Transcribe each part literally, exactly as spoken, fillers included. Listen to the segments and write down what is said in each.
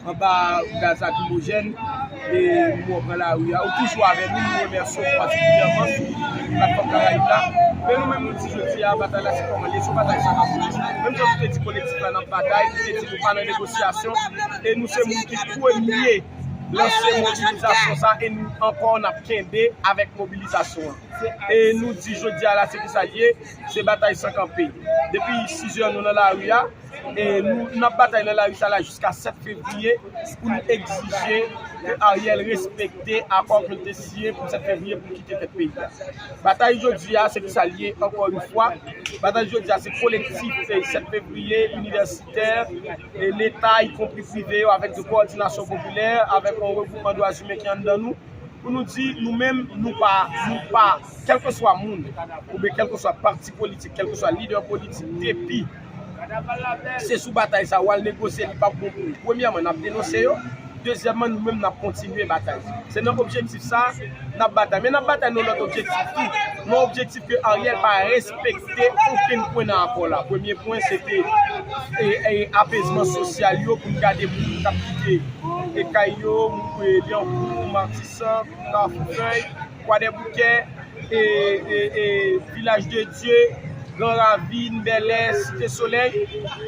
anba gaz lakrimojèn, e mò pran lari a. Ou toujou avè nou, nou remèsye w patikilyèman sou platfòm Karayib la. Men nou menm, nou di jodi a, batay la se kòman l ye, se yon batay san kanpe. Menm jan nou te di kolektif la n ap batay, nou te di nou pa nan negosyasyon, e nou se moun ki premye lanse mobilizasyon sa, e nou ankò n ap kenbe avèk mobilizasyon an. E nou di jodi a la, se ki sa l ye, se batay san kanpe. Depi sis zè nou nan lari a, e nou, n ap batay nan lari sa la jiska sèt fevriye pou n egzije ke Ariel respekte akò ke l te siyen pou sèt fevriye pou l kite tèt peyi a. Batay jodi a, se ki sa l ye, ankò yon fwa. Batay jodi a, se kolektif, e sèt fevriye, inivèsitè, e Leta, ikonpri prive yo, avèk de kowòdinasyon popilè, avèk yon regroupman dwa imen ki anndan nou, pou nou di, nou menm, nou pa, nou pa, kèlkeswa moun, oubyen kèlkeswa pati politik, kèlkeswa lidè politik, depi se sou batay sa w al negosye, li p ap bon pou ou. Premyèman, n ap denonse yo. Dezyèmman, nou menm, n ap kontinye batay. Se nan objektif sa, n ap batay. Men n ap batay nan lòt objektif tou. Nan objektif ke Ariel pa respekte okenn pwen nan akò la. Premye pwen, se te, e, e, apezman sosyal yo pou n gade moun k ap kite, e, kay yo, e, Lyankou, Matisan, Kafou Fèy, Kwadèboukè, e, e, e, Vilaj de Dye, Gran Ravin, Bèlè, Site Solèy,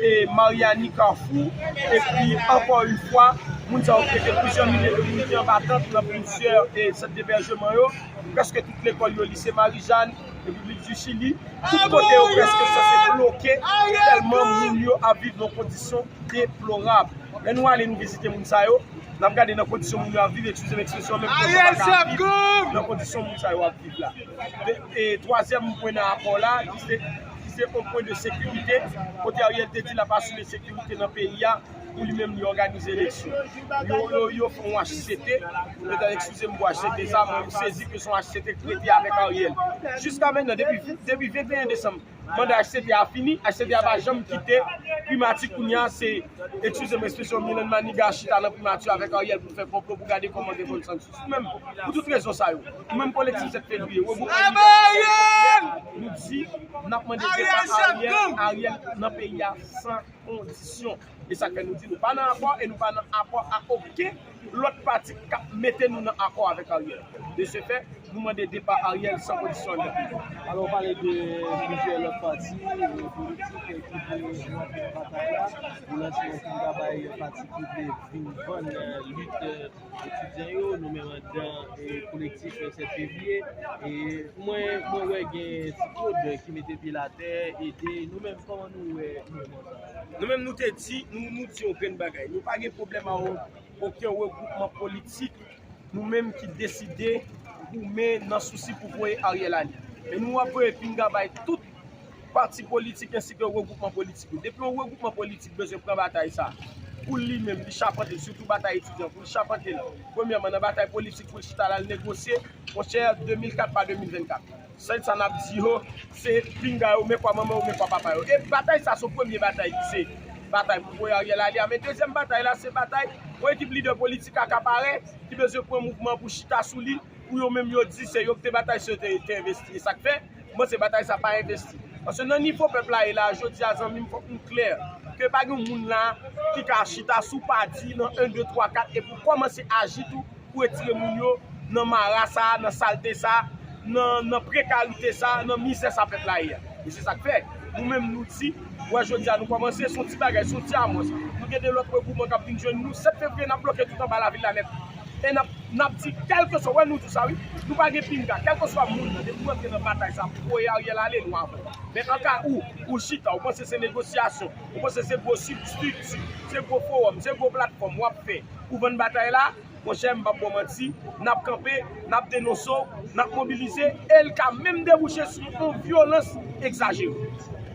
e Maryani, Kafou, epi ankò yon fwa, moun sa yo ki rete plizyè milye de moun ki anba tant nan plizyè, e, sant debèjman yo, prèske tout lekòl yo, Lise Marijàn, Repiblik di Chili, tout kote yo prèske sanse bloke, tèlman moun yo ap viv nan kondisyon deplorab. Lè nou ale, nou vizite moun sa yo, n ap gade nan kondisyon moun yo ap viv, eskize m ekspresyon, menm pwòch yo pa ka viv nan kondisyon moun sa yo ap viv la. De, e twazyèm pwen nan akò la, ki se, ki se yon pwen de sekirite, kote Ariel te di l ap asire sekirite nan peyi a, pou li menm li òganize eleksyon. Yo, yo, yo fè yon H C T, petèt, eskize m pou H C T sa, mwen m sezi ke se yon H C T ki rete avèk Ariel. Jiska mentnan, depi, depi venteyen desanm, manda H C T a fini, H C T a pa janm kite primati. Kounye a, se, eskize m ekspresyon, Milan Maniga chita nan primati avèk Ariel pou fè konplo pou gade kòman gen konsansis. Nou menm, pou tout rezon sa yo, nou menm kolektif sèt fevriye, regroupman inivèsitè, nou di, n ap mande depa Ariel, Ariel nan peyi a san kondisyon. E sa k fè nou di nou pa nan akò e nou pa nan akò a okenn lòt pati k ap mete nou nan akò avèk Ariel. De ce fait, nou mande depa Ariel san kondisyon anndan peyi a. Alò, w pale de plizyè lòt pati, e, politik, e, ki vle rantre nan batay la. Ou lanse yon pinga bay pati ki vle vin vann, e, lit, e, etidyan yo, nou menm anndan, e, kolektif, e, sèt fevriye. E mwen, mwen wè gen Ti Claude ki mete pye l atè, ede. Nou menm, kòman nou wè mouvman sa a? Nou menm, nou te di, nou, nou di yon grenn bagay. Nou pa gen pwoblèm a o-, okenn regroupman politik, nou menm ki deside goumen nan sousi pou voye Ariel ale. Men nou ap voye pinga bay tout pati politik ensi ke regroupman politik yo. Depi yon regroupman politik bezwen pran batay sa a, pou li menm, li chapante l, sitou batay etidyan, pou li chapante l, premyèman, nan batay politik, pou l chita l al negosye, monchè, de mil kat pa de mil vennkat. Sèl sa n ap di yo, se pinga yo, men kwa manman yo, men kwa papa yo. E batay sa, se yon premye batay ki se batay pou voye Ariel ale a. Men dezyèm batay la, se batay yon ekip lidè politik akapare, ki bezwen pran mouvman pou chita sou li, pou yo menm yo di se yo ki te batay, se yo te, te envesti. E sa k fè, mwen, se batay sa pa envesti. Paske nan nivo pèp la ye la, jodi a, zanmi m, fòk nou klè ke pa gen moun la ki ka chita sou pa di nan en, de, twa, kat, epi w kòmanse aji tou pou retire moun yo nan mara sa a, nan salte sa a, nan, nan prekarite sa a, nan mizè sa pèp la ye a. E se sa k fè, nou menm, nou di, wè, jodi a, nou kòmanse, se yon ti bagay, se yon ti amòs. Nou gen de lòt regroupman k ap vin jwenn nou. Sèt fevriye, n ap bloke tout anba lavil la nèt. E n ap, n ap di, kèlkeswa, wè, nou di sa, wi, nou pa gen pinga, kèlkeswa moun nan, depi w antre nan batay sa a pou voye Ariel ale, nou avè w. Men an ka ou, ou chita, ou panse se negosyasyon, ou panse se gwo strikti, se gwo fowòm, se gwo platfòm w ap fè pou vann batay la, monchè, m p ap ba w manti, n ap kanpe, n ap denonse w, n ap mobilize, e l ka menm debouche sou yon vyolans egzajere.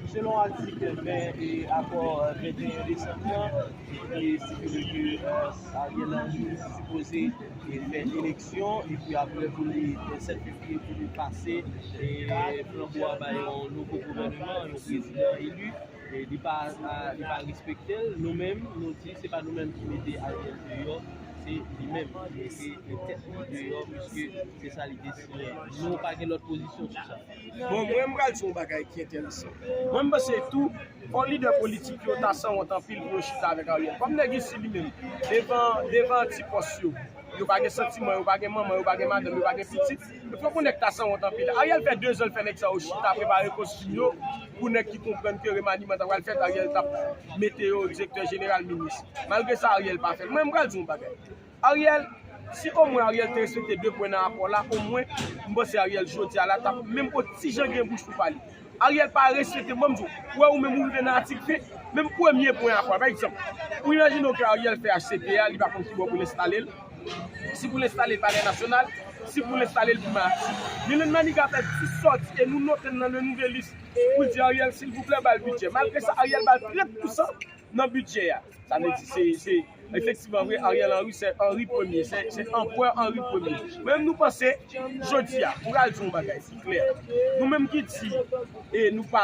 Selon atik ven e akò venteyen desanm nan, ki estipile ke, e, Ariel Henry sipoze, e, fè eleksyon, epi apre pou li, e, sèt fevriye, pou li pase, e, flanbo a bay yon nouvo gouvènman, yon prezidan eli. E li pa, a, li pa respekte l. Nou menm, nou di se pa nou menm ki mete Ariel deyò, Li menm, li mete tèt li deyò, piske se sa li te siyen. Nou pa gen lòt pozisyon sou sa. Bon, mwen, m pral di yon bagay ki enteresan. Mwen, m panse tou, fò lidè politik yo ta sanwont anpil pou yo chita avèk Ariel. Kòm nèg isi li menm, devan, devan ti pòs yo, yo pa gen santiman, yo pa gen manman, yo pa gen madanm, yo pa gen pitit. Yo fè yon nèg ta sanwont anpil. Ariel fè dezan l fè nèg sa yo chita prepare kostim yo pou nèg ki konprann ke remaniman ta pral fèt, Ariel t ap mete yo direktè jeneral, minis. Malgre sa, Ariel pa fè l. Mwen, m pral di yon bagay. Ariel, si omwen Ariel te respekte de pwen nan akò la, omwen, m panse Ariel jodi a la t ap menm yon ti jan gen bouch pou pale. Ariel pa respekte, bon, m di w, ou wè ou menm ou rive nan atik ven, menm premye pwen akò a, pa egzanp, ou imajine w ke Ariel fè H C P A, li pa konn ki bò pou l enstale l, si pou l enstale l Palè Nasyonal, si pou l enstale l Primati. Milen Maniga fè ti sòti e nou note l nan Le Nouvelliste pou l di Ariel, silvouplè, ba l bidjè. Malgre sa, Ariel ba l trant pousan nan bidjè a. Sa vle di, se, se, efektivman vre, Ariel Henry, se Henry premye, se, se Anperè Henry premye. Mwen menm nou panse, jodi a, pou al di yon bagay ki klè, nou menm ki di, e nou pa,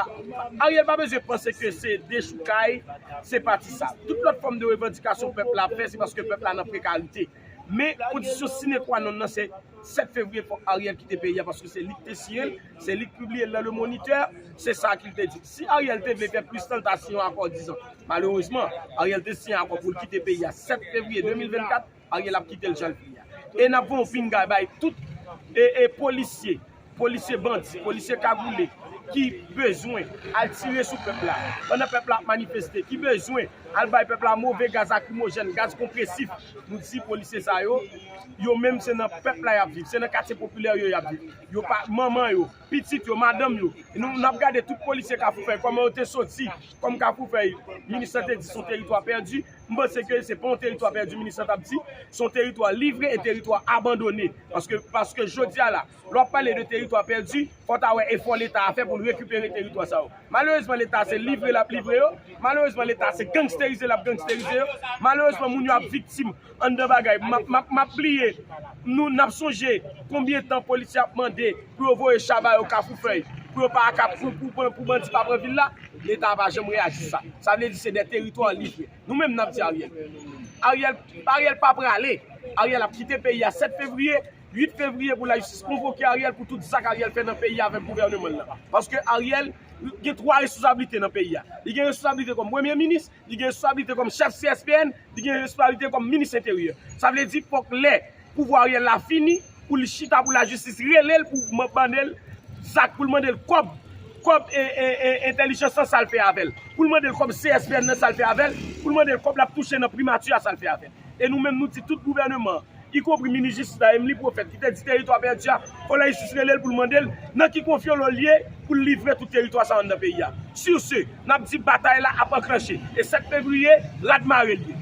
Ariel pa bezwen panse ke se dechoukay, se pati sa. Tout lòt fòm de revandikasyon pèp la ap fè, se paske pèp la nan prekarite. Men, kondisyon sine qua non nan, se sèt fevriye, fòk Ariel kite peyi a, paske se li k te siyen l, se li k pibliye l nan Le Moniteur, se sa ki l te di. Si Ariel te vle fè plis tan, l ta siyen yon akò dizan. Malerezman, Ariel te siyen akò pou l kite peyi a sèt fevriye de mil vennkat, Ariel ap kite l jan l vle a. E n ap voye yon pinga bay tout e, e polisye, polisye bandi, polisye kagoule ki bezwen al tire sou pèp la. Pandan pèp la ap manifeste, ki bezwen al bay pèp la move gaz lakrimojèn, gaz konpresif. Nou di polisye sa yo, yo menm se nan pèp la y ap viv, se nan katye popilè yo y ap viv. Yo pa, manman yo, pitit yo, madanm yo. Nou, n ap gade tout polisye Kafou Fèy, kòman yo te soti, kòm Kafou Fèy, minis lan te di se yon teritwa pèdi. M panse ke se pa yon teritwa pèdi, minis lan t ap di, se yon teritwa livre e teritwa abandone. Paske, paske jodi a la, lè w ap pale de teritwa pèdi, fò w ta wè efò Leta a fè pou l rekipere teritwa sa yo. Malerezman, Leta se livre l ap livre yo. Malerezman, Leta se gangsterize l ap gangsterize yo. Malerezman, moun yo ap viktim anndan bagay. M ap, m ap, m ap bliye, nou, n ap sonje konbyen tan polisye ap mande pou yo voye cha ba yo Kafou Fèy, pou yo pa ka, pou, pou, pou, pou bandi pa pran vil la. Leta a pa janm reyaji sa. Sa vle di se de teritwa livre. Nou menm, n ap di Ariel. Ariel, Ariel pa prale. Ariel ap kite peyi a sèt fevriye. Uit fevriye pou lajistis konvoke Ariel pou tout zak Ariel fè nan peyi a avèk gouvèneman l lan. Paske Ariel gen twa responsablite nan peyi a. Li gen responsablite kòm premye minis, li gen responsablite kòm chèf C S P N, li gen responsablite kòm minis enteryè. Sa vle di fòk lè pouvwa Ariel la fini, pou li chita pou lajistis rele l pou mande l zak, pou l mande l kòb, kòb e, e, e, entèlijans lan sa l fè avè l, pou l mande l kòb C S P N nan sa l fè avè l, pou l mande l kòb l ap touche nan primati a sa l fè avè l. E nou menm nou di tout gouvèneman an, ikonpri minis jistis la, Emmeline Prophète, ki te di teritwa pèdi a, fò lajistis rele l pou l mande l nan ki konfyolo l ye pou l livre tout teritwa sa anndan peyi a. Sur ce, n ap di batay la ap anklanche. E sèt fevriye, rad mare l ye.